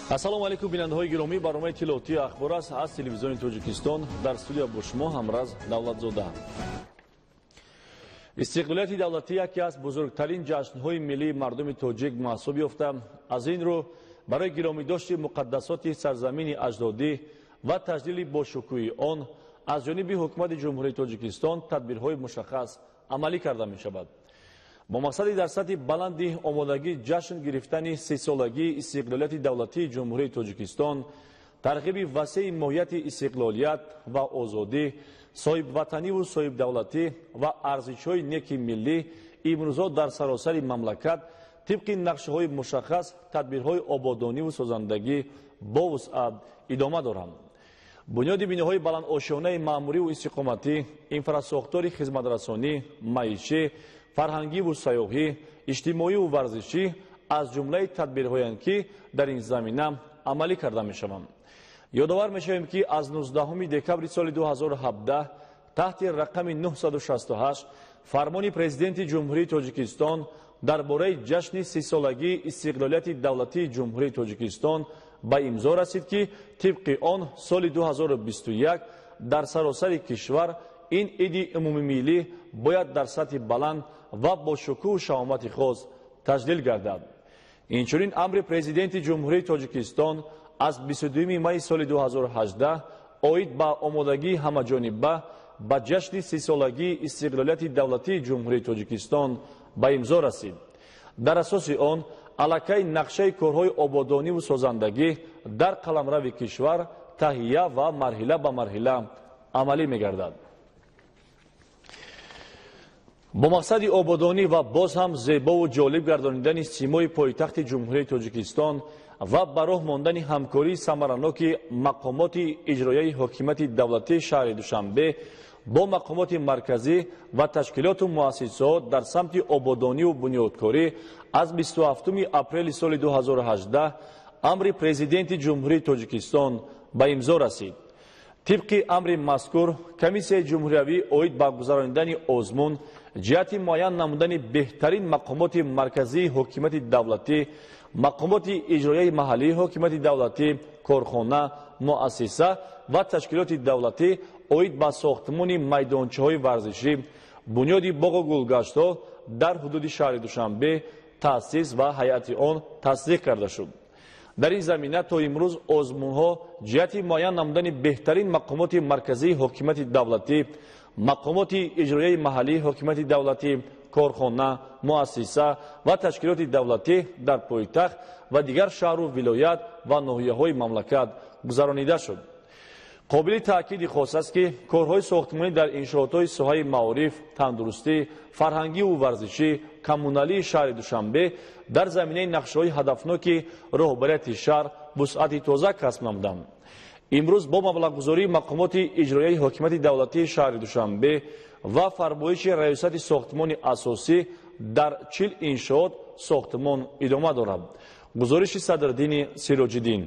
Ассалому алайкум, бинандаҳои гиромӣ. Барномаи иттилоотии «Ахбор» аст аз Телевизиони Тоҷикистон. Дар студия бо шумо Ҳамраз Давлатзода. Истиқлолияти давлатӣ яке аз бузургтарин ҷашнҳои миллии мардуми тоҷик маҳсуб ёфта, аз ин рӯ барои гиромидошти муқаддасоти сарзамини аҷдодӣ ва таҷлили бошукӯҳи он аз ҷониби Ҳукумати Ҷумҳурии Тоҷикистон тадбирҳои мушаххас амалӣ карда мешавад. Бо мақсади дар сатҳи баланди омодагӣ ҷашн гирифтани 30-солагии истиқлолияти давлатии Ҷумҳурии Тоҷикистон, тарғиби васеи моҳияти истиқлолият ва озодӣ, соҳибватаниву соҳибдавлатӣ ва арзишҳои неки миллӣ, имрӯзҳо дар саросари мамлакат тибқи нақшаҳои мушаххас тадбирҳои ободониву созандагӣ бо вусъат идома доранд. Бунёди биноҳои баландошёнаи маъмуриву истиқоматӣ, инфрасохтори хизматрасонӣ, маишӣ, фарҳангиву сайёҳӣ, иҷтимоиву варзишӣ аз ҷумлаи тадбирҳоянд, ки дар ин замина амалӣ карда мешаванд. Ёдовар мешавем, ки аз 19 декабри соли 2017 таҳти рақами 968 фармони Президенти Ҷумҳурии Тоҷикистон дар бораи ҷашни 30-солагии истиқлолияти давлатии Ҷумҳурии Тоҷикистон ба имзо расид, ки тибқи он соли 2021 дар саросари кишвар ин иди умумимиллӣ бояд дар сатҳи баланд ва бо шукӯҳу шаҳомати хос таҷлил гардад. Инчунин амри Президенти Ҷумҳурии Тоҷикистон аз 22 майи соли 2018 оид ба омодагии ҳамаҷониба ба ҷашни 30-солагии истиқлолияти давлатии Ҷумҳурии Тоҷикистон ба имзо расид. Дар асоси он аллакай нақшаи корҳои ободониву созандагӣ дар қаламрави кишвар таҳия ва марҳила ба марҳила амалӣ мегардад. Бо мақсади ободонӣ ва боз ҳам зебову ҷолиб гардонидани симои пойтахти Ҷумҳурии Тоҷикистон ва ба роҳ мондани ҳамкории самараноки мақомоти иҷроияи ҳокимияти давлатии шаҳри Душанбе бо мақомоти марказӣ ва ташкилоту муассисаҳо дар самти ободониву бунёдкорӣ, аз 27 апрели соли 2018 амри Президенти Ҷумҳурии Тоҷикистон ба имзо расид. Тибқи амри мазкур, Комиссияи ҷумҳуриявӣ оид ба гузаронидани озмун ҷиҳати муайян намудани беҳтарин мақомоти марказии ҳокимияти давлатӣ, мақомоти иҷроияи маҳаллии ҳокимияти давлатӣ, корхона, муассиса ва ташкилоти давлатӣ оид ба сохтмони майдончаҳои варзишӣ, бунёди боғу гулгаштҳо дар ҳудуди шаҳри Душанбе таъсис ва ҳайати он тасдиқ карда шуд. Дар ин замина то имрӯз озмунҳо ҷиҳати муайян намудани беҳтарин мақомоти марказии ҳокимияти давлатӣ, мақомоти иҷроияи маҳаллии ҳокимияти давлатӣ, корхона, муассиса ва ташкилоти давлатӣ дар пойтахт ва дигар шаҳру вилоят ва ноҳияҳои мамлакат гузаронида шуд. Қобили таъкиди хос аст, ки корҳои сохтмонӣ дар иншоотҳои соҳаи маориф, тандурустӣ, фарҳангиву варзишӣ, коммуналии шаҳри Душанбе дар заминаи нақшаҳои ҳадафноки роҳбарияти шаҳр вусъати тоза касб намуданд. Имрӯз бо маблағгузории мақомоти иҷроияи ҳокимияти давлатии шаҳри Душанбе ва фармоиши Раёсати сохтмони асосӣ дар 40 иншоот сохтмон идома дорад. Гузориши Садриддини Сироҷиддин.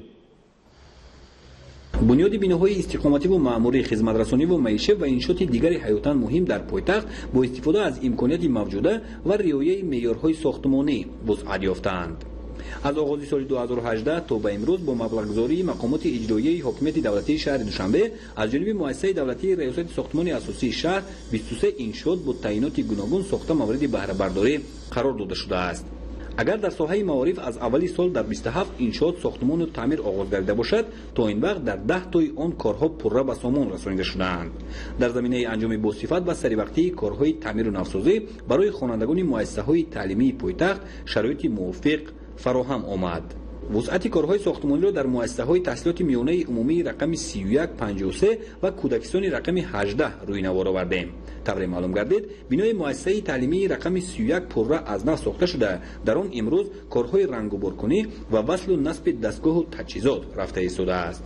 Бунёди биноҳои истиқомативу маъмурӣ, хизматрасониву маишӣ ва иншооти дигари ҳаётан муҳим дар пойтахт бо истифода аз имконияти мавҷуда ва риояи меъёрҳои сохтмонӣ вусъат ёфтаанд. Аз оғози соли 2018 то ба имрӯз бо маблағгузории мақомоти иҷроияи ҳокимияти давлатии шаҳри Душанбе аз ҷониби муассисаи давлатии Раёсати сохтмони асосии шаҳр 23 иншоот бо таъиноти гуногун сохта мавриди баҳрабардорӣ қарор дода шудааст. Агар дар соҳаи маориф аз аввали сол дар 27 иншоот сохтмону таъмир оғоз гардида бошад, то ин вақт дар 10 тои он корҳо пурра ба сомон расонида шудаанд. Дар заминаи анҷоми босифат ва саривақтии корҳои таъмиру навсозӣ барои хонандагони муассисаҳои таълимии пойтахт шароити мувофиқ фароҳам омад. Вусъати корҳои сохтмониро дар муассисаҳои таҳсилоти миёнаи умумии рақами 31, 53 ва кӯдакистони рақами 18 рӯи навор овардем. Тавре маълум гардид, бинои муассисаи таълимии рақами 31 пурра аз нав сохта шуда, дар он имрӯз корҳои рангуборкунӣ ва васлу насби дастгоҳу таҷҳизот рафта истодааст.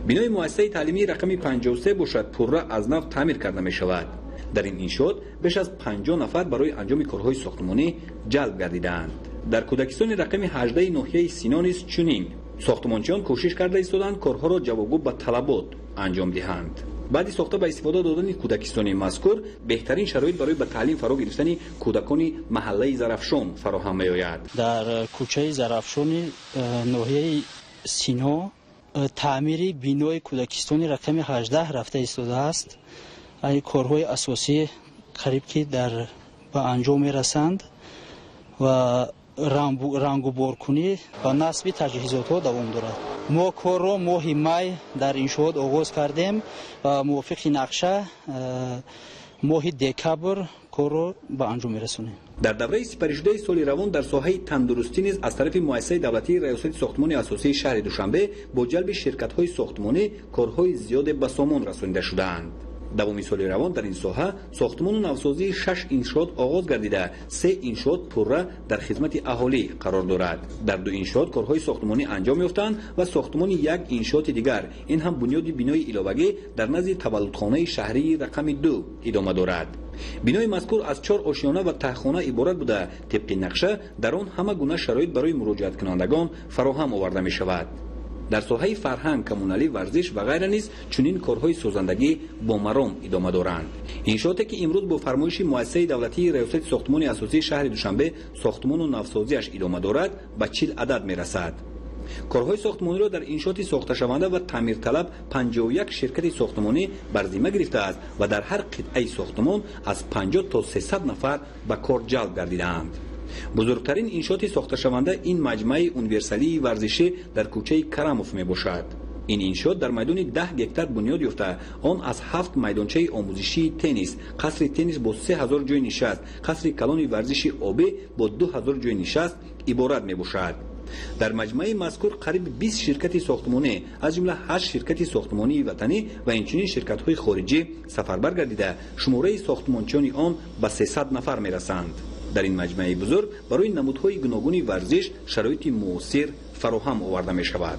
Бинои муассисаи таълимии рақами 53 бошад, пурра аз нав таъмир карда мешавад. Дар ин иншоот беш аз 50 нафар барои анҷоми корҳои сохтмонӣ ҷалб гардидаанд. Дар кӯдакистони рақами 18 ноҳияи Сино низ чунин. Сохтмончиён кӯшиш карда истоданд корҳоро ҷавобгӯ ба талабот анҷом диҳанд. Баъди сохта ба истифода додани кӯдакистони мазкур беҳтарин шароит барои ба таълим фаро гирифтани кӯдакони маҳаллаи Зарафшон фароҳам меояд. Дар кӯчаи Зарафшони ноҳияи Сино таъмири бинои кӯдакистони рақами 18 рафта истодааст. Корҳои асосӣ қариб ки дар ба анҷом мерасанд ва рангуборкунӣ ва насби таҷҳизотҳо давом дорад. Мо корро моҳи май дар иншоот оғоз кардем ва мувофиқи нақша моҳи декабр корро ба анҷом мерасонем. Дар давраи сипаришудаи соли равон дар соҳаи тандурустӣ низ аз тарафи муассисаи давлатии Раёсати сохтмони асосии шаҳри Душанбе бо ҷалби ширкатҳои сохтмонӣ корҳои зиёде ба сомон расонида шудаанд. Давоми соли равон дар ин соҳа сохтмону навсозии 6 иншоот оғоз гардида, 3 иншоот пурра дар хизмати аҳолӣ қарор дорад. Дар 2 иншоот корҳои сохтмонӣ анҷом ёфтанд ва сохтмони як иншооти дигар, ин ҳам бунёди бинои иловагӣ дар назди таваллудхонаи шаҳрии рақами 2 идома дорад. Бинои мазкур аз 4 ошёна ва таҳхона иборат буда, тибқи нақша дар он ҳама гуна шароит барои муроҷиаткунандагон фароҳам оварда мешавад. Дар соҳаи фарҳанг, коммуналӣ, варзиш ва ғайра низ чунин корҳои созандагӣ бо маром идома доранд. Иншооте ки имрӯз бо фармоиши муассисаи давлатии Раёсати сохтмони асосии шаҳри Душанбе сохтмону навсозиаш идома дорад, ба 40 адад мерасад. Корҳои сохтмониро дар иншооти сохташаванда ва таъмирталаб 51 ширкати сохтмонӣ бар зимма гирифтааст ва дар ҳар қитъаи сохтмон аз 50 то 300 нафар ба кор ҷалб гардидаанд. Бузургтарин иншооти сохташаванда ин маҷмӯаи универсалии варзишӣ дар кӯчаи Карамов мебошад. Ин иншоот дар майдони 10 гектар бунёд ёфта, он аз 7 майдончаи омӯзишии теннис, қасри теннис бо 3000 ҷойи нишаст, қасри калони варзиши обӣ бо 2000 ҷойи нишаст иборат мебошад. Дар маҷмӯаи мазкур қариб 20 ширкати сохтмонӣ, аз ҷумла 8 ширкати сохтмонии ватанӣ ва инчунин ширкатҳои хориҷӣ сафарбар гардида, шумораи сохтмончиёни он ба 300 нафар мерасанд. Дар ин маҷмӯаи бузург барои намудҳои гуногуни варзиш шароити муосир фароҳам оварда мешавад.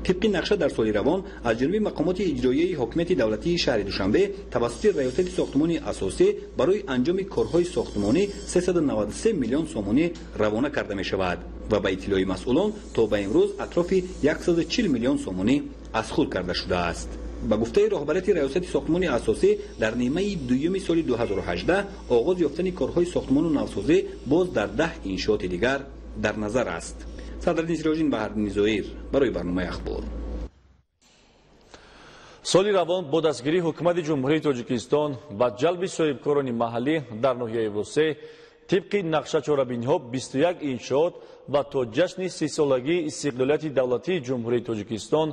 Тибқи нақша дар соли равон аз ҷониби мақомоти иҷроияи ҳокимияти давлатии шаҳри Душанбе тавассути Раёсати сохтмони асосӣ барои анҷоми корҳои сохтмонӣ 393 миллион сомонӣ равона карда мешавад ва ба иттилои масъулон то ба имрӯз атрофи 140 миллион сомонӣ аз худ карда шудааст. Ба гуфтаи роҳбарияти Раёсати сохтмони асосӣ дар нимаи дуюми соли 2018 оғоз ёфтани корҳои сохтмону навсозӣ боз дар 10 иншооти дигар дар назар аст. Садриддин Сироҷиддин, Баҳриддин Зоир барои барномаи Ахбор. Соли равон бо дастгирии ҳукумати Ҷумҳурии Тоҷикистон ва ҷалби соҳибкорони маҳаллӣ дар ноҳияи Восеъ тибқи нақша чорабиниҳо 21 иншоот ва то ҷашни 30-солагии истиқлолияти давлатии Ҷумҳурии Тоҷикистон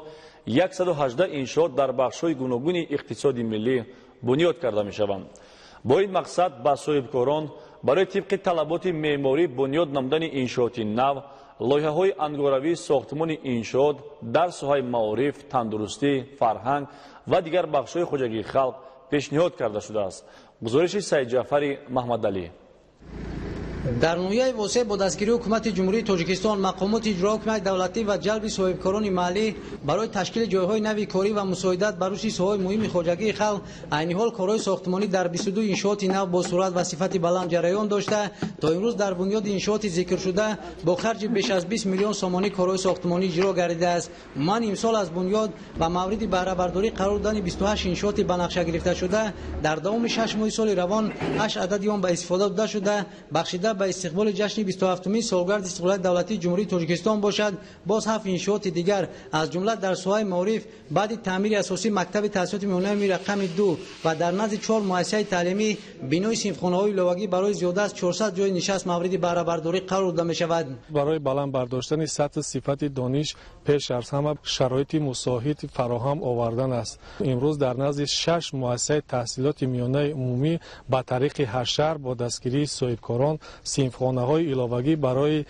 118 иншоот дар бахшҳои гуногуни иқтисоди миллӣ бунёд карда мешаванд. Бо ин мақсад ба соҳибкорон барои тибқи талаботи меъморӣ бунёд намудани иншооти нав, лоиҳаҳои ангоравии сохтмони иншоот дар соҳаи маориф, тандурустӣ, фарҳанг ва дигар бахшҳои хоҷагии халқ пешниҳод карда шудааст. Гузориши Саидҷаъфари Маҳмадалӣ. Дар ноҳияи Восеъ бо дастгирии ҳукумати Ҷумҳурии Тоҷикистон, мақомоти иҷроия ҳукумати давлатӣ ва ҷалби соҳибкорони маҳаллӣ барои ташкили ҷойҳои нави корӣ ва мусоидат ба рушди соҳаҳои муҳими хоҷагии халқ айни ҳол корҳои сохтмонӣ дар 22 иншооти нав бо суръат ва сифати баланд ҷараён дошта, то имрӯз дар бунёди иншооти зикршуда бо харҷи беш аз 20 миллион сомонӣ корҳои сохтмонӣ иҷро гардидааст. Умуман имсол аз бунёд ба мавриди баҳрабардорӣ қарор додани 28 иншооти ба нақша гирифташуда дар давоми 6 моҳи соли равон 8 адади он ба истифода дода шуда, бахшида ба истиқболи ҷашни 27-умин солгарди истиқлолияти давлатии Ҷумҳурии Тоҷикистон бошад, боз 7 иншооти дигар аз ҷумла дар соҳаи маориф баъди таъмири асосии мактаби таҳсилоти миёнаи рақами 2 ва дар назди 4 муассисаи таълимӣ бинои синфхонаҳои иловагӣ барои зиёда аз 400 ҷойи нишаст мавриди баҳрабардорӣ қарор дода мешавад. Барои баланд бардоштани сатҳи сифати дониш пеш аз ҳама шароити мусоид фароҳам овардан аст. Имрӯз дар назди 6 муассисаи таҳсилоти миёнаи умумӣ ба тариқи ҳашар бо дастгирии соҳибкорон синфхонаҳои иловагӣ барои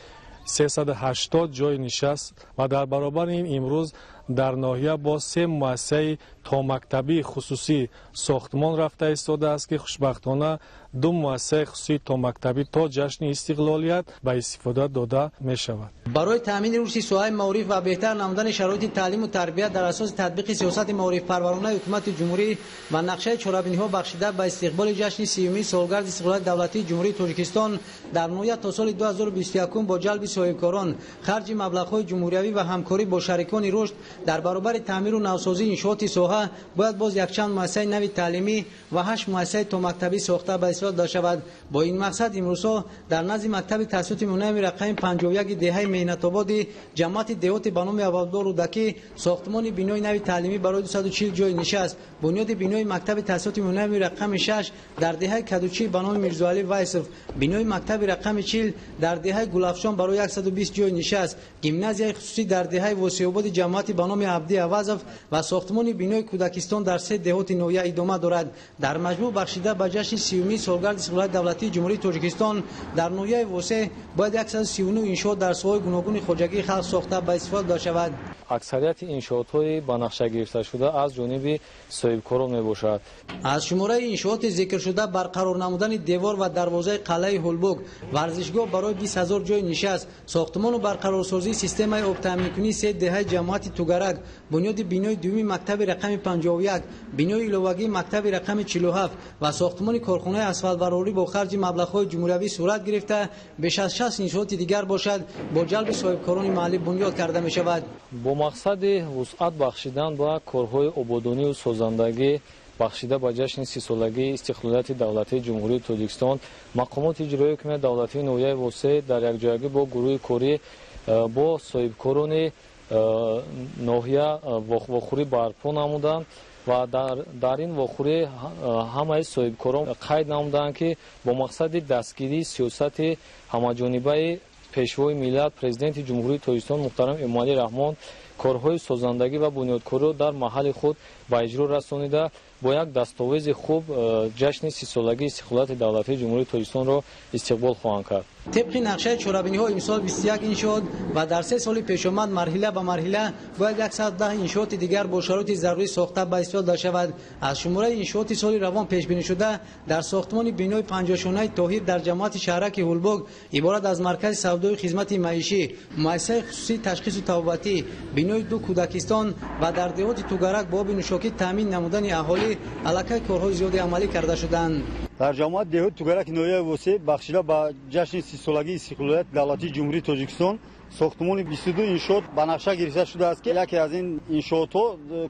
380 ҷойи нишаст ва дар баробари ин имрӯз дар ноҳия бо 3 муассисаи томактабии хусусӣ сохтмон рафта истодааст, ки хушбахтона 2 муассисаи хусусии томактабӣ то ҷашни истиқлолият ба истифода дода мешавад. Барои таъмини рушди соҳаи маориф ва беҳтар намудани шароити таълиму тарбият дар асоси татбиқи сиёсати маорифпарваронаи ҳукумати ҷумҳурӣ ва нақшаи чорабиниҳо бахшида ба истиқболи ҷашни 30-умин солгарди истиқлолияти давлатии Ҷумҳурии Тоҷикистон дар ноҳия то соли 2021 бо ҷалби соҳибкорон, харҷи маблағҳои ҷумҳуриявӣ ва ҳамкорӣ бо шарикони рушд Дар баробари таъмиру навсозии иншооти соҳа бояд боз якчанд муассисаи нави таълимӣ ва 8 муассисаи томактабӣ сохта ба истифода дода шавад. Бо ин мақсад имрӯзҳо дар назди мактаби таҳсилоти миёнаи рақами 51 деҳаи Меҳнатободи ҷамоати деҳоти ба номи Абуабдулло Рӯдакӣ сохтмони бинои нави таълимӣ барои 240 ҷои нишаст, бунёди бинои мактаби таҳсилоти миёнаи рақами 6 дар деҳаи Кадучӣ ба номи Мирзоалӣ Вайсов, бинои мактаби рақами 40 дар деҳаи Гулафшон барои 120 ҷои нишаст, гимназияи хусусӣ дар деҳаи Восеободи ҷамоати ба номи Абди Авазов ва сохтмони бинои кӯдакистон дар 3 деҳоти ноҳия идома дорад. Дар маҷмӯъ бахшида ба ҷашни 30-умин солгарди истиқлолияти давлатии Ҷумҳурии Тоҷикистон дар ноҳияи Восеъ бояд 139 иншоот дар соҳаҳои гуногуни хоҷагии халқ сохта ба истифода дода шавад. Аксарияти иншоотҳои ба нақша гирифташуда аз ҷониби соҳибкорон мебошад. Аз шумораи иншооти зикршуда барқарор намудани девор ва дарвозаи қалъаи Ҳулбук, варзишгоҳ барои 20 000 ҷои нишаст, сохтмону барқарорсозии системаи обтаъминкунии 3 деҳаи ҷамоати Тугарак, бунёди бинои дуюми мактаби рақами 51, бинои иловагии мактаби рақами 47 ва сохтмони корхонаи асфалтбарорӣ бо харҷи маблағҳои ҷумҳуриявӣ сурат гирифта, беш аз 60 иншооти дигар бошад бо ҷалби соҳибкорони маҳаллӣ бунёд карда мешавад. Бо мақсади вусъат бахшидан ба корҳои ободонию созандагӣ бахшида ба ҷашни 30-солагии истиқлолияти давлатии Ҷумҳурии Тоҷикистон, мақомоти иҷроии ҳукумати давлатии ноҳияи Восеъ дар якҷоягӣ бо гурӯҳи корӣ бо соҳибкорони ноҳия вохӯрӣ барпо намуданд ва дар ин вохӯрӣ ҳамаи соҳибкорон қайд намуданд, ки бо мақсади дастгирии сиёсати ҳамаҷонибаи Пешвои миллат, Президенти Ҷумҳурии Тоҷикистон муҳтарам Эмомалӣ Раҳмон корҳои созандагӣ ва бунёдкориро дар маҳалли худ ба иҷро расонида, бо як дастовези хуб ҷашни 30-солагии истиқлолияти давлатии Ҷумҳурии Тоҷикистонро истиқбол хоҳанд кард. Тибқи нақшаи чорабиниҳо имсол 21 иншоот ва дар 3 соли пешомад марҳила ба марҳила бояд 110 иншооти дигар бо шароити зарурӣ сохта ба истифода дода шавад. Аз шумораи иншооти соли равон пешбинишуда дар сохтмони бинои 50-шонаи Тоҳир дар ҷамоати шаҳраки Ҳулбук иборат аз маркази савдои хизмати маишӣ, муассисаи хусусии ташхису табобатӣ, бинои 2 кӯдакистон ва дар деҳоти Тугарак бо оби нӯшокӣ таъмин намудани аҳолӣ аллакай корҳои зиёде амалӣ карда шуданд. Дар ҷамоати деҳоти Тугарак ноҳияи Восеъ бахшида ба ҷашни 30-солагии истиқлолияти давлатии Ҷумҳурии Тоҷикистон сохтмони 22 иншоот ба нақша гирифта шудааст, ки яке аз ин иншоотҳо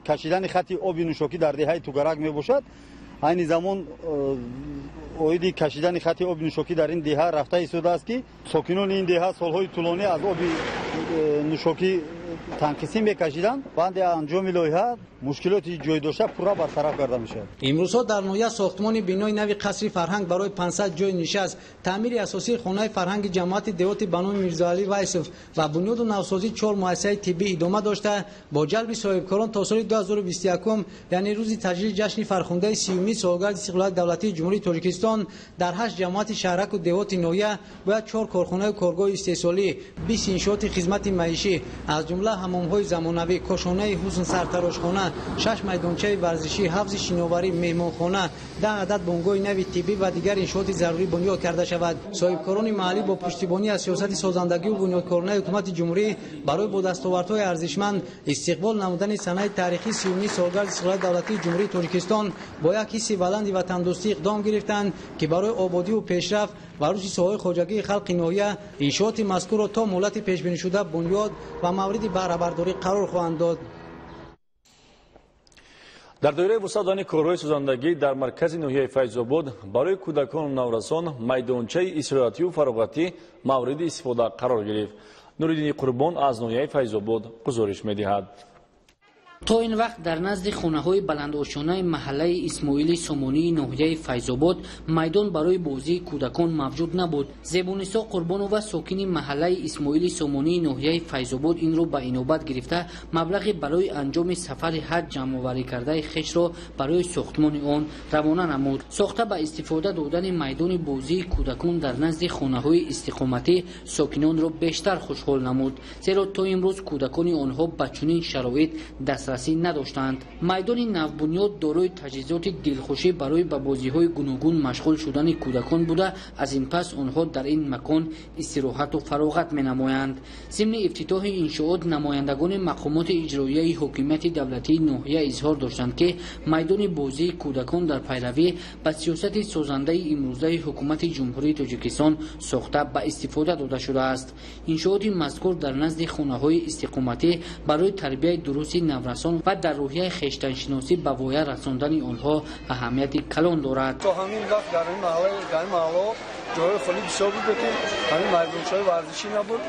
кашидани хати оби нӯшокӣ дар деҳаи Тугарак мебошад. Айни замон оиди кашидани хати оби нӯшокӣ дар ин деҳа рафта истодааст, ки сокинони ин деҳа солҳои тӯлонӣ аз оби нӯшокӣ танқисӣ мекашиданд. Банди анҷоми лоиҳа мушкилоти ҷой дошта пурра бартараф карда мешавад. Имрӯзҳо дар ноҳия сохтмони бинои нави қасри фарҳанг барои 500 ҷои нишаст, таъмири асосии хонаи фарҳанги ҷамоати деҳоти ба номи Мирзоалӣ Вайсов ва бунёду навсозии 4 муассисаи тиббӣ идома дошта, бо ҷалби соҳибкорон то соли 2021, яъне рӯзи таҷлили ҷашни фархундаи 30-умин солгарди истиқлолияти давлатии Ҷумҳурии Тоҷикистон дар 8 ҷамоати шаҳраку деҳоти ноҳия бояд 4 корхонаю коргоҳи истеҳсолӣ, 20 иншооти хизмати маишӣ, аз ҷумла ҳамомҳои замонавӣ, кошонаи ҳусн, сартарошхона, 6 майдончаи варзишӣ, ҳавзи шиноварӣ, меҳмонхона, 10 адад бунгоҳи нави тиббӣ ва дигар иншооти зарурӣ бунёд карда шавад. Соҳибкорони маҳаллӣ бо пуштибонӣ аз сиёсати созандагию бунёдкоронаи ҳукумати ҷумҳурӣ барои бо дастовардҳои арзишманд истиқбол намудани санаи таърихии 30-умин солгарди истиқлолияти давлатии Ҷумҳурии Тоҷикистон бо як ҳисси баланди ватандӯстӣ иқдом гирифтанд, ки барои ободиву пешрафт ва рушди соҳаҳои хоҷагии халқи ноҳия иншооти мазкурро то муҳлати пешбинишуда бунёд ва мавриди баҳрабардорӣ қарор хоҳанд дод. Дар доираи вусъат додани корҳои созандагӣ дар маркази ноҳияи Файзобод барои кӯдакону наврасон майдончаи истироҳатию фароғатӣ мавриди истифода қарор гирифт. Нуриддини Қурбон аз ноҳияи Файзобод гузориш медиҳад. То ин вақт дар назди хонаҳои баландошёнаи маҳаллаи Исмоили Сомонии ноҳияи Файзобод майдон барои бозии кӯдакон мавҷуд набуд. Зебунисо Қурбонова, сокини маҳаллаи Исмоили Сомонии ноҳияи Файзобод, инро ба инобат гирифта маблағи барои анҷоми сафари ҳаҷ ҷамъоварӣ кардаи хешро барои сохтмони он равона намуд. Сохта ба истифода додани майдони бозии кӯдакон дар назди хонаҳои истиқоматӣ сокинонро бештар хушҳол намуд, зеро то имрӯз кӯдакони онҳо ба чунин шароит даст дастрасӣ надоштанд. Майдони навбунёд дорои таҷҳизоти дилхушӣ барои ба бозиҳои гуногун машғул шудани кӯдакон буда, аз ин пас онҳо дар ин макон истироҳату фароғат менамоянд. Зимни ифтитоҳи иншоот намояндагони мақомоти иҷроияи ҳокимияти давлатии ноҳия изҳор доштанд, ки майдони бозии кӯдакон дар пайравӣ ба сиёсати созандаи имрӯзаи ҳукумати Ҷумҳурии Тоҷикистон сохта ба истифода дода шудааст. Иншооти мазкур дар назди хонаҳои истиқоматӣ барои тарбияи дурусти наврасон ва дар рӯҳияи хештаншиносӣ ба воя расондани онҳо аҳамияти калон дорад. То ҳамин вақт дар ин маҳаллаҳо ҷойҳои холӣ бисёр буд, ки ҳамин майдончаҳои варзишӣ набуд.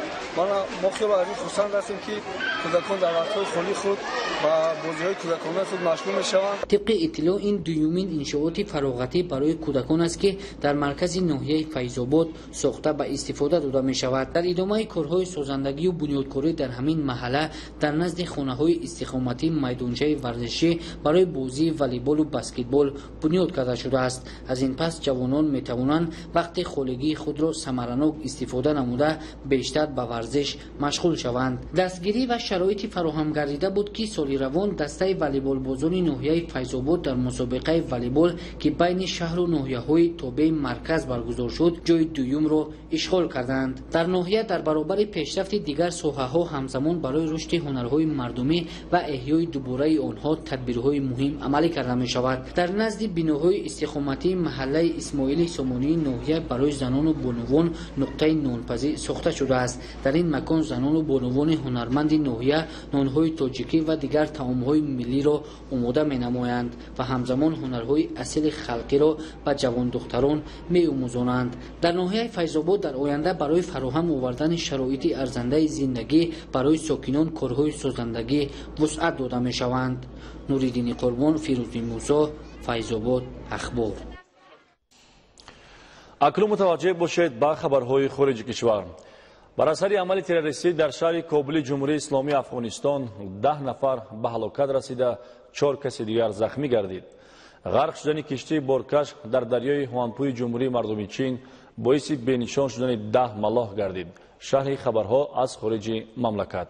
Мо хеле аз ин хурсанд ҳастем, ки кӯдакон дар вақтҳои холии худ ба бозиҳои кӯдаконаи худ машғул мешаванд. Тибқи иттилоъ, ин дуюмин иншооти фароғатӣ барои кӯдакон аст, ки дар маркази ноҳияи Файзобод сохта ба истифода дода мешавад. Дар идомаи корҳои созандагию бунёдкорӣ дар ҳамин маҳалла дар назди хонаҳои истиқоматӣ майдончаи варзишӣ барои бозии волейболу баскетбол бунёд карда шудааст. Аз ин пас ҷавонон метавонанд вақти холигии худро самаранок истифода намуда бештар ба варзиш машғул шаванд. Дастгирӣ ва шароити фароҳам гардида буд, ки соли равон дастаи волейболбозони ноҳияи Файзобод дар мусобиқаи волейбол, ки байни шаҳру ноҳияҳои тобеи марказ баргузор шуд, ҷои дуюмро ишғол карданд. Дар ноҳия дар баробари пешрафти дигар соҳаҳо ҳамзамон барои рушди ҳунарҳои мардумӣ ва эҳёи дубораи онҳо тадбирҳои муҳим амалӣ карда мешавад. Дар назди биноҳои истиқоматии маҳаллаи Исмоили Сомонии ноҳия барои занону бонувон нуқтаи нонпазӣ сохта шудааст. Дар ин макон занону бонувони ҳунарманди ноҳия нонҳои тоҷикӣ ва дигар таомҳои миллиро омода менамоянд ва ҳамзамон ҳунарҳои асили халқиро ба ҷавондухтарон меомӯзонанд. Дар ноҳияи Файзобод дар оянда барои фароҳам овардани шароити арзандаи зиндагӣ барои сокинон корҳои созандагӣ вусъат дода мешаванд. Нуриддини Қурбон, Фирӯзи Мусо, Файзобод, Ахбор. Акнун мутаваҷҷеҳ бошед ба хабарҳои хориҷи кишвар. Бар асари амали террористӣ дар шаҳри Кобули Ҷумҳурии Исломии Афғонистон 10 нафар ба ҳалокат расида, 4 каси дигар захмӣ гардид. Ғарқ шудани киштии боркаш дар дарёи Ҳуанпуи Ҷумҳурии Мардумии Чин боиси бенишон шудани 10 малоҳ гардид. Шарҳи хабарҳо аз хориҷи мамлакат.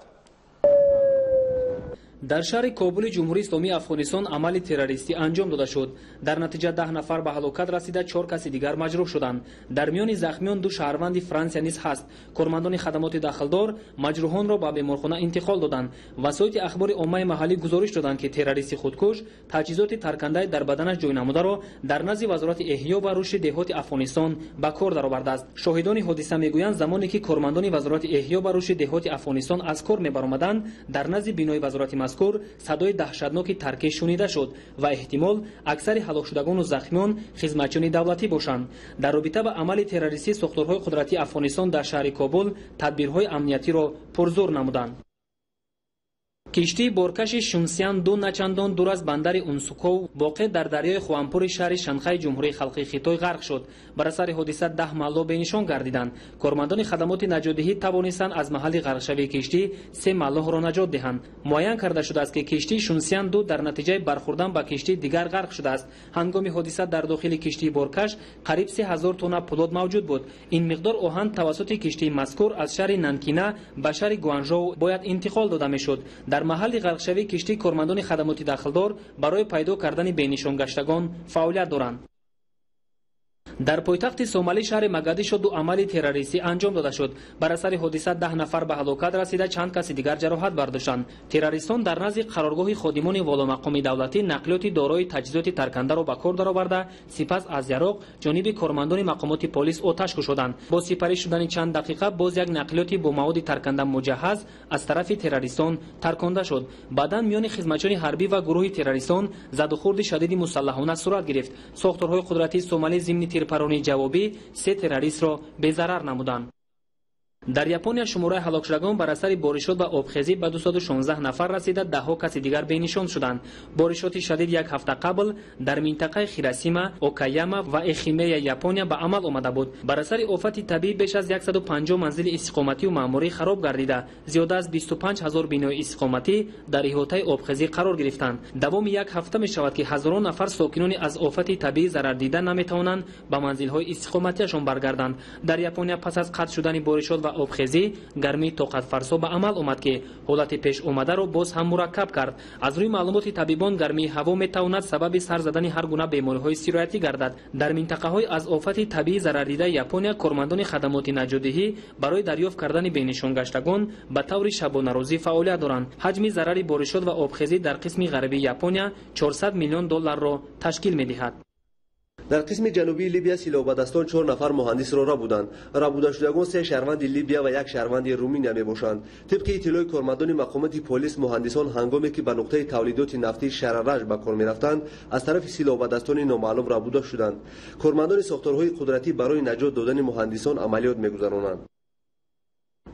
Дар шаҳри Кобули Ҷумҳурии Исломии Афғонистон амали террористӣ анҷом дода шуд. Дар натиҷа 10 нафар ба ҳалокат расида, 4 каси дигар маҷрӯҳ шуданд. Дар миёни захмиён 2 шаҳрванди Франсия низ ҳаст. Кормандони хадамоти дахлдор маҷрӯҳонро ба беморхона интиқол доданд. Васоити ахбори оммаи маҳаллӣ гузориш доданд, ки террористи худкуш таҷҳизоти таркандаи дар баданаш ҷой намударо дар назди Вазорати эҳё ва рушди деҳоти Афғонистон ба кор даровардааст. Шоҳидони ҳодиса мегӯянд, замоне ки кормандони Вазорати эҳё ва рушди деҳоти Афғонистон аз кор мебаромаданд, дар назди бинои вазорати мазкур садои даҳшатноки таркиш шунида шуд ва эҳтимол аксари ҳалокшудагону захмиён хизматчиёни давлатӣ бошанд. Дар робита ба амали террористӣ сохторҳои қудратии Афғонистон дар шаҳри Кобул тадбирҳои амниятиро пурзӯр намуданд. Киштии боркаши Шунсян 2 начандон дур аз бандари Унсуков воқеъ дар дарёи Хуанпури шаҳри Шанхай Ҷумҳурии Халқии Хитой ғарқ шуд. Бар асари ҳодиса 10 маллоҳ бенишон гардиданд. Кормандони хадамоти наҷотдиҳӣ тавонистанд аз маҳалли ғарқшавии киштӣ 3 маллоҳро наҷот диҳанд. Муайян карда шудааст, ки киштии Шунсян 2 дар натиҷаи бархӯрдан ба киштии дигар ғарқ шудааст. Ҳангоми ҳодиса дар дохили киштии боркаш қариб 3000 тонна пулод мавҷуд буд. Ин миқдор оҳан тавассути киштии мазкур аз шаҳри Нанкина ба шаҳри Гуанжоу бояд интиқол дода мешуд. Дар маҳалли ғарқшавии киштӣ кормандони хадамоти дахлдор барои пайдо кардани бенишонгаштагон фаъолият доранд. Дар пойтахти Сомалӣ шаҳри Магадишо 2 амали террористӣ анҷом дода шуд. Бар асари ҳодиса 10 нафар ба ҳалокат расида, чанд каси дигар ҷароҳат бардоштанд. Террористон дар назди қароргоҳи ходимони воломақоми давлатӣ нақлиёти дорои таҷҳизоти таркандаро ба кор дароварда, сипас аз яроқ ҷониби кормандони мақомоти полис оташ кушоданд. Бо сипарӣ шудани чанд дақиқа боз як нақлиёти бо маводи тарканда муҷаҳҳаз аз тарафи террористон тарконда шуд. Баъдан миёни хизматчиёни ҳарбӣ ва гурӯҳи террористон задухӯрди шадиди мусаллаҳона сурат гирифт. Сохторҳои қудратии Сомалӣ зимни тирпаронии ҷавобӣ 3 террористро безарар намуданд. Дар Япония шумораи ҳалокшудагон бар асари боришот ва обхезӣ ба 216 нафар расида, даҳҳо каси дигар бенишон шуданд. Боришоти шадид як ҳафта қабл дар минтақаи Хиросима, Окаяма ва Эхимея Япония ба амал омада буд. Бар асари офати табиӣ беш аз 150 манзили истиқоматию маъмурӣ хароб гардида, зиёда аз 25 ҳазор бинои истиқоматӣ дар иҳотаи обхезӣ қарор гирифтанд. Давоми як ҳафта мешавад, ки ҳазорон нафар сокинони аз офати табиӣ зарардида наметавонанд ба манзилҳои истиқоматиашон баргарданд. Дар Япония пас аз қатъ шудани боришот ва обхезӣ гармии тоқатфарсо ба амал омад, ки ҳолати пеш омадаро боз ҳам мураккаб кард. Аз рӯи маълумоти табибон, гармии ҳаво метавонад сабаби сар задани ҳар гуна бемориҳои сироятӣ гардад. Дар минтақаҳои аз офати табиӣ зарардидаи Япония кормандони хадамоти наҷотдиҳӣ барои дарёфт кардани бенишонгаштагон ба таври шабонарӯзӣ фаъолият доранд. Ҳаҷми зарари боришот ва обхезӣ дар қисми ғарбии Япония 400 миллион долларро ташкил медиҳад. Дар қисми ҷанубии Либия силоҳбадастон 4 нафар муҳандисро рабуданд. Рабудашудагон 3 шаҳрванди Либия ва 1 шаҳрванди Руминия мебошанд. Тибқи иттилои кормандони мақомоти полис, муҳандисон ҳангоме ки ба нуқтаи тавлидоти нафтии Шарараж ба кор мерафтанд, аз тарафи силоҳбадастони номаълум рабуда шуданд. Кормандони сохторҳои қудратӣ барои наҷот додани муҳандисон амалиёт мегузаронанд.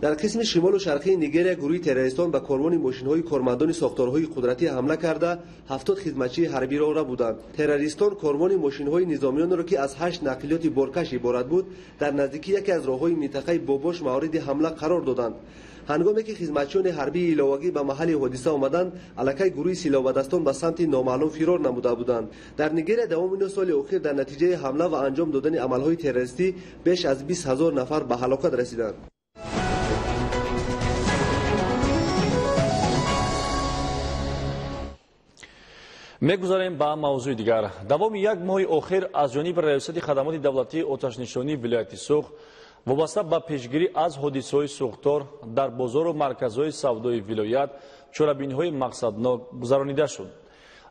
Дар қисми шимолу шарқии Нигерия гурӯҳи террористон ба корвони мошинҳои кормандони сохторҳои қудратӣ ҳамла карда 70 хизматчии ҳарбиро рабуданд. Террористон корвони мошинҳои низомиёнро, ки аз 8 нақлиёти боркаш иборат буд, дар наздикии яке аз роҳҳои минтақаи Бобош мавриди ҳамла қарор доданд. Ҳангоме ки хизматчиёни ҳарбии иловагӣ ба маҳалли ҳодиса омаданд, аллакай гурӯҳи силоҳбадастон ба самти номаълум фирор намуда буданд. Дар Нигерия давоми 9 соли охир дар натиҷаи ҳамла ва анҷом додани амалҳои террористӣ беш аз 20 ҳазор нафар ба ҳалокат расиданд. Мегузарем ба мавзӯи дигар. Давоми як моҳи охир аз ҷониби Раёсати хадамоти давлатии оташнишонии вилояти Суғд вобаста ба пешгирӣ аз ҳодисаҳои сӯхтор дар бозору марказҳои савдои вилоят чорабиниҳои мақсаднок гузаронида шуд.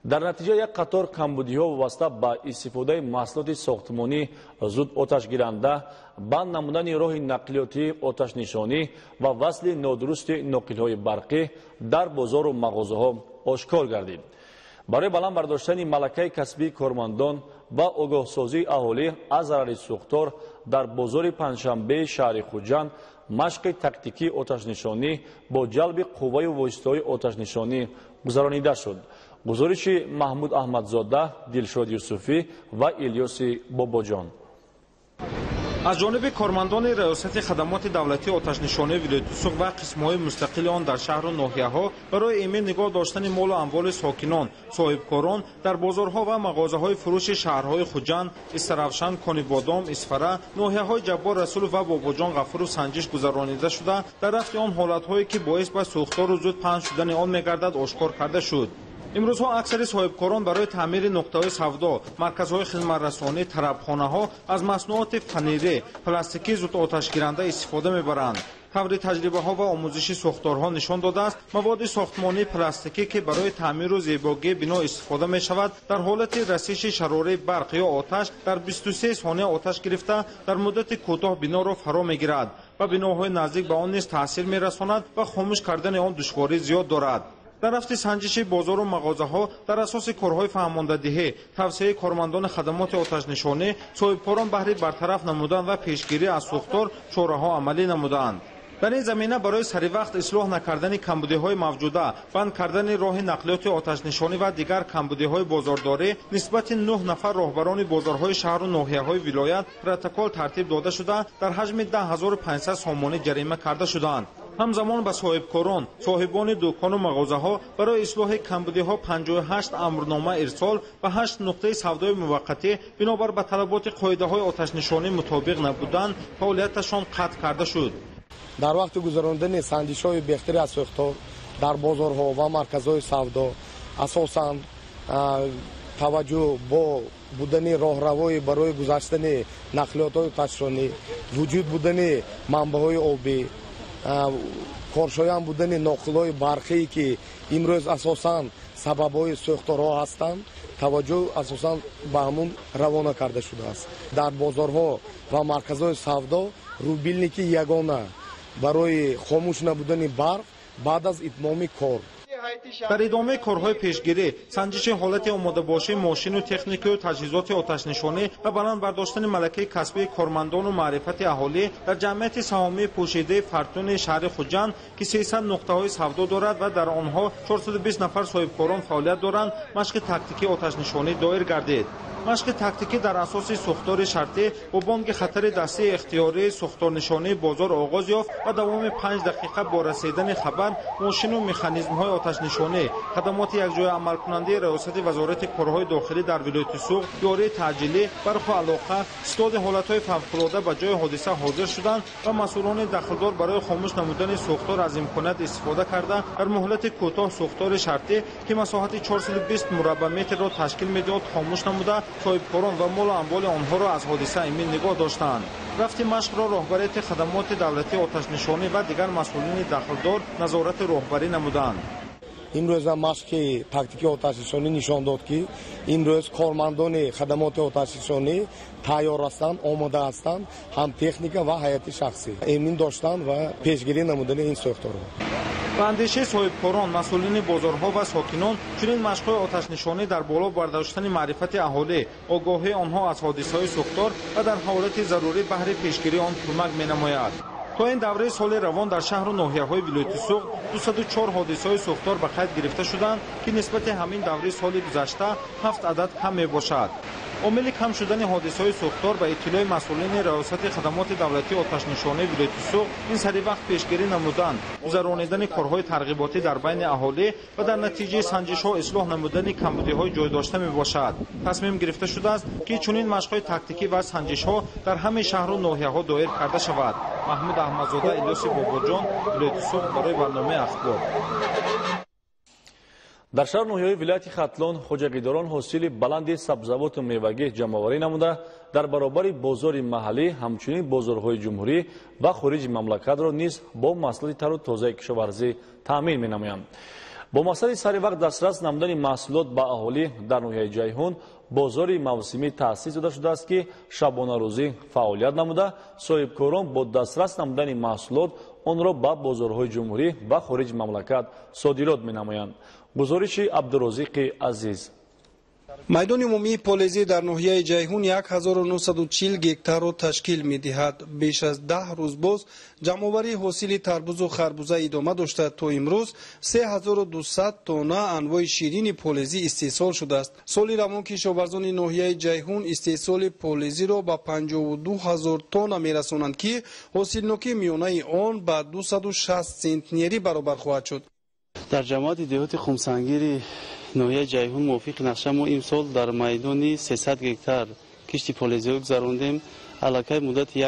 Дар натиҷа як қатор камбудиҳо вобаста ба истифодаи маҳсулоти сохтмонӣ зуд оташгиранда, банд намудани роҳи нақлиётии оташнишонӣ ва васли нодурусти ноқилҳои барқӣ дар бозору мағозаҳо ошкор гардид. Барои баланд бардоштани малакаи касбии кормандон ва огоҳсозии аҳолӣ аз зарари сӯхтор дар бозори Панҷшанбеи шаҳри Хуҷанд машқи тактикии оташнишонӣ бо ҷалби қувваю воситаҳои оташнишонӣ гузаронида шуд. Гузориши Маҳмуд Аҳмадзода, Дилшод Юсуфӣ ва Илёси Бобоҷон. Аз ҷониби кормандони Раёсати хадамоти давлатии оташнишонии вилояти Суғд ва қисмҳои мустақили он дар шаҳру ноҳияҳо барои эмин нигоҳ доштани молу амволи сокинон, соҳибкорон дар бозорҳо ва мағозаҳои фурӯши шаҳрҳои Хуҷанд, Истаравшан, Конибодом, Исфара, ноҳияҳои Ҷаббор Расулов ва Бобоҷон Ғафуров санҷиш гузаронида шуда, дар рафти он ҳолатҳое ки боис ба сӯхтору зуд паҳн шудани он мегардад ошкор карда шуд. Имрӯзҳо аксари соҳибкорон барои таъмири нуқтаҳои савдо, марказҳои хизматрасонӣ, тарабхонаҳо аз маснуоти фанерӣ, пластикии зудоташгиранда истифода мебаранд. Таври таҷрибаҳо ва омӯзиши сохторҳо нишон додааст, маводи сохтмонии пластикӣ, ки барои таъмиру зебогии бино истифода мешавад, дар ҳолати расиши шарораи барқ ё оташ дар 23 сония оташ гирифта, дар муддати кӯтоҳ биноро фаро мегирад ва биноҳои наздик ба он низ таъсир мерасонад ва хомӯш кардани он душворӣ зиёд дорад. Дар рафти санҷиши бозору мағозаҳо дар асоси корҳои фаҳмондадиҳӣ, тавсияи кормандони хадамоти оташнишонӣ, соҳибкорон баҳри бартараф намудан ва пешгирӣ аз сӯхтор чораҳо амалӣ намуданд. Дар ин замина барои саривақт ислоҳ накардани камбудиҳои мавҷуда, банд кардани роҳи нақлиёти оташнишонӣ ва дигар камбудиҳои бозордорӣ нисбати 9 нафар роҳбарони бозорҳои шаҳру ноҳияҳои вилоят протокол тартиб дода шуда, дар ҳаҷми 10 500 сомонӣ ҷарима карда шуданд. Ҳамзамон ба соҳибкорон, соҳибони дукону мағозаҳо барои ислоҳи камбудиҳо 58 амрнома ирсол ва 8 нуқтаи савдои муваққатӣ бинобар ба талаботи қоидаҳои оташнишонӣ мутобиқ набудан фаъолияташон қатъ карда шуд. Дар вақти гузарондани санҷишҳои бехатарӣ аз сӯхтор дар бозорҳо ва марказҳои савдо асосан таваҷҷӯҳ бо будани роҳравҳои барои гузаштани нақлиётҳои оташнишонӣ, вуҷуд будани манбаъҳои обӣ, коршоям будани ноқилҳои барқие, ки имрӯз асосан сабабҳои сӯхторҳо ҳастанд, таваҷҷӯҳ асосан ба ҳамун равона карда шудааст. Дар бозорҳо ва марказҳои савдо рубильники ягона барои хомӯш набудани барқ баъд аз итмоми кор. Дар идомаи корҳои пешгирӣ, санҷиши ҳолати омодабошии мошину техникаю таҷҳизоти оташнишонӣ ва баланд бардоштани малакаи касбии кормандону маърифати аҳолӣ дар ҷамъияти саҳомии пӯшидаи Фартуни шаҳри Хуҷанд, ки 300 нуқтаҳои савдо дорад ва дар онҳо 420 нафар соҳибкорон фаъолият доранд, машқи тактикии оташнишонӣ доир гардид. Машқи тактикӣ дар асоси сӯхтори шартӣ бо бонги хатари дастии ихтиёрии сӯхторнишонии бозор оғоз ёфт ва давоми 5 дақиқа бо расидани хабар мошину механизмҳои оташнишонӣ, хадамоти якҷоя амалкунандаи Раёсати Вазорати корҳои дохилӣ дар вилояти Суғд, ёрии таъҷилӣ, барқу алоқа, ситоди ҳолатҳои фавқулода ба ҷои ҳодиса ҳозир шуданд ва масъулони дахлдор барои хомӯш намудани сӯхтор аз имконият истифода карда дар муҳлати кӯтоҳ сӯхтори шартӣ, ки масоҳати 420 мураббаъметрро ташкил медиҳад, хомӯш намуда соҳибкорон ва молу амволи онҳоро аз ҳодиса эмин нигоҳ доштанд. Рафти машқро роҳбарияти хадамоти давлатии оташнишонӣ ва дигар масъулини дахлдор назорати роҳбарӣ намуданд. Имрӯза машқи тактикии оташнишонӣ нишон дод, ки имрӯз кормандони хадамоти оташнишонӣ тайёр ҳастанд, омода ҳастанд, ҳам техника ва ҳайати шахсӣ эмин доштан ва пешгирӣ намудани ин сӯхторҳо. Ба андешаи соҳибкорон, масъулини бозорҳо ва сокинон, чунин машқҳои оташнишонӣ дар боло бардоштани маърифати аҳолӣ, огоҳии онҳо аз ҳодисаҳои сӯхтор ва дар ҳолати зарурӣ баҳри пешгирии он кӯмак менамояд. То ин давраи соли равон дар шаҳру ноҳияҳои вилояти Суғд 204 ҳодисаҳои сӯхтор ба қайд гирифта шуданд, ки нисбати ҳамин давраи соли гузашта 7 адад кам мебошад. Омили кам шудани ҳодисаҳои сӯхтор ба иттилои масъулини Раёсати хадамоти давлатии оташнишонии вилояти Суғд ин сари вақт пешгирӣ намудан, гузаронидани корҳои тарғиботӣ дар байни аҳолӣ ва дар натиҷаи санҷишҳо ислоҳ намудани камбудиҳои ҷойдошта мебошад. Тасмим гирифта шудааст, ки чунин машқҳои тактикӣ ва санҷишҳо дар ҳамаи шаҳру ноҳияҳо доир карда шавад. Маҳмуд Аҳмадзода, Илёси Бобоҷон, вилояти Суғд барои барномаи Ахбор. Дар шаҳр ноҳияҳои вилояти Хатлон хоҷагидорон ҳосили баланди сабзавоту мевагӣ ҷамъоварӣ намуда дар баробари бозори маҳаллӣ ҳамчунин бозорҳои ҷумҳурӣ ва хориҷи мамлакатро низ бо маҳсулоти тару тозаи кишоварзӣ таъмин менамоянд. Бо мақсади сари вақт дастрас намудани маҳсулот ба аҳолӣ дар ноҳияи Ҷайҳун бозори мавсимӣ таъсис дода шудааст, ки шабонарӯзӣ фаъолият намуда соҳибкорон бо дастрас намудани маҳсулот онро ба бозорҳои ҷумҳурӣ ва хориҷи мамлакат содирот менамоянд. Гузориши Абдурозиқи Азиз. Майдони умумии полезӣ дар ноҳияи Ҷайҳун 1940 гектарро ташкил медиҳад. Беш аз 10 рӯз боз ҷамъоварии ҳосили тарбузу харбуза идома дошта, то имрӯз 3200 тонна анвои ширини полезӣ истеҳсол шудааст. Соли равон кишоварзони ноҳияи Ҷайҳун истеҳсоли полезиро ба 52 000 тонна мерасонанд, ки ҳосилнокии миёнаи он ба 260 центнери баробар хоҳад шуд. Дар ҷамоати деҳоти Хумсангири ноҳияи Ҷайҳун мувофиқи нақша мо имсол дар майдони 300 гектар кишти полезиҳо гузарондем. Аллакай муддати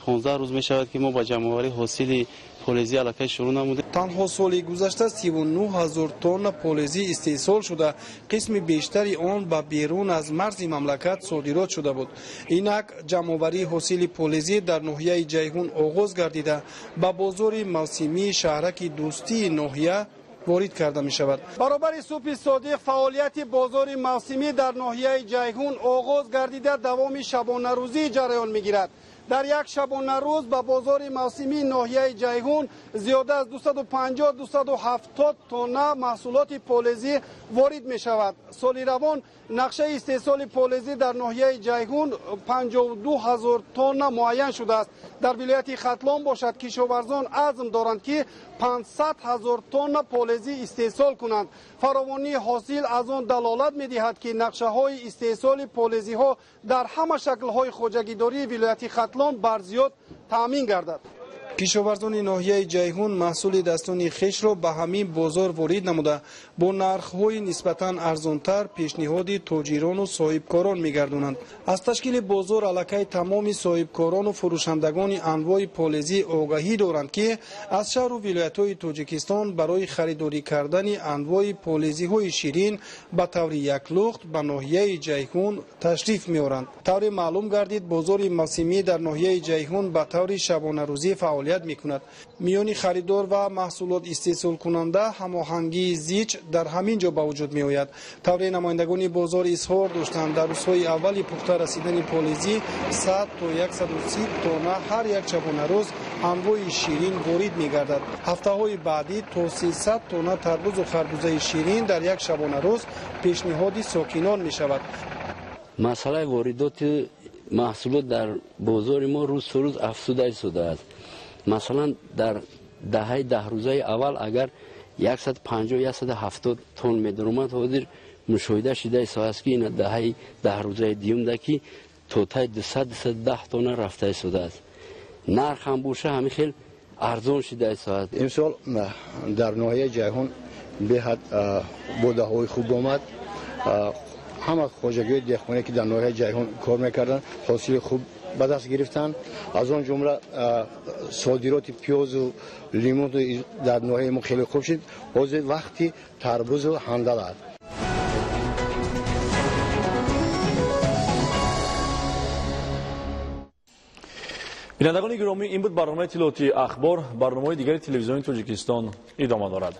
15 рӯз мешавад, ки мо ба ҷамъоварии ҳосили полезӣ аллакай шурӯъ намудем. Танҳо соли гузашта 39 000 тонна полезӣ истеҳсол шуда, қисми бештари он ба берун аз марзи мамлакат содирот шуда буд. Инак ҷамъоварии ҳосили полезӣ дар ноҳияи Ҷайҳун оғоз гардида, ба бозори мавсимии шаҳраки Дӯстии ноҳия ворид карда мешавад. Баробари субҳи содиқ фаъолияти бозори мавсимӣ дар ноҳияи Ҷайҳун оғоз гардида, давоми шабонарӯзӣ ҷараён мегирад. Дар як шабонарӯз ба бозори мавсимии ноҳияи Ҷайҳун зиёда аз 250-270 тонна маҳсулоти полезӣ ворид мешавад. Соли равон нақшаи истеҳсоли полезӣ дар ноҳияи Ҷайҳун 52 000 тонна муайян шудааст. Дар вилояти Хатлон бошад, кишоварзон азм доранд, ки 500 000 тонна полезӣ истеҳсол кунанд. Фаровонии ҳосил аз он далолат медиҳад, ки нақшаҳои истеҳсоли полезиҳо дар ҳама шаклҳои хоҷагидории вилояти Хатлон барзиёд таъмин гардад. Кишоварзони ноҳияи Ҷайҳун маҳсули дастони хешро ба ҳамин бозор ворид намуда, бо нархҳои нисбатан арзонтар пешниҳоди тоҷирону соҳибкорон мегардонанд. Аз ташкили бозор аллакай тамоми соҳибкорону фурӯшандагони анвои полезӣ огаҳӣ доранд, ки аз шаҳру вилоятҳои Тоҷикистон барои харидорӣ кардани анвои полезиҳои ширин ба таври яклухт ба ноҳияи Ҷайҳун ташриф меоранд. Тавре маълум гардид, бозори мавсимӣ дар ноҳияи Ҷайҳун ба таври шабонарӯзӣ фаъолият мекунад. Миёни харидор ва маҳсулот истеҳсолкунанда ҳамоҳангии зич дар ҳамин ҷо ба вуҷуд меояд. Тавре намояндагони бозор изҳор доштанд, дар рӯзҳои аввали пухта расидани полезӣ 100 то 130 тонна ҳар як шабонарӯз анвои ширин ворид мегардад. Ҳафтаҳои баъдӣ то 300 тонна тарбузу харбузаи ширин дар як шабонарӯз пешниҳоди сокинон мешавад. Масъалаи воридоти маҳсулот дар бозори мо рӯз то рӯз афзуда истодааст. Масалан, дар даҳаи 10 рӯзаи аввал агар 150-170 тонн медаромад, ҳозир Мушоҳида шуда истодааст, ки ина даҳаи 10 рӯзаи дуюмда ки то таи 200-210 тонна рафта истодааст. Нарх ҳам боша ҳамин хел арзон шуда истодааст. Имсол дар ноҳияи Ҷайҳун беҳад бодаҳои хуб омад. Ҳама хоҷагиҳои деҳқоне, ки дар ноҳияи Ҷайҳун кор мекарданд, ҳосили хуб ба даст гирифтанд. Аз он ҷумла содироти пиёзу лимону дар ноҳияи мо хеле хуб шуд. Ҳозир вақти тарбузу ҳандал аст. Бинандагони гиромӣ, ин буд барномаи иттилоотии Ахбор. Барномаҳои дигари телевизиони Тоҷикистон идома дорад.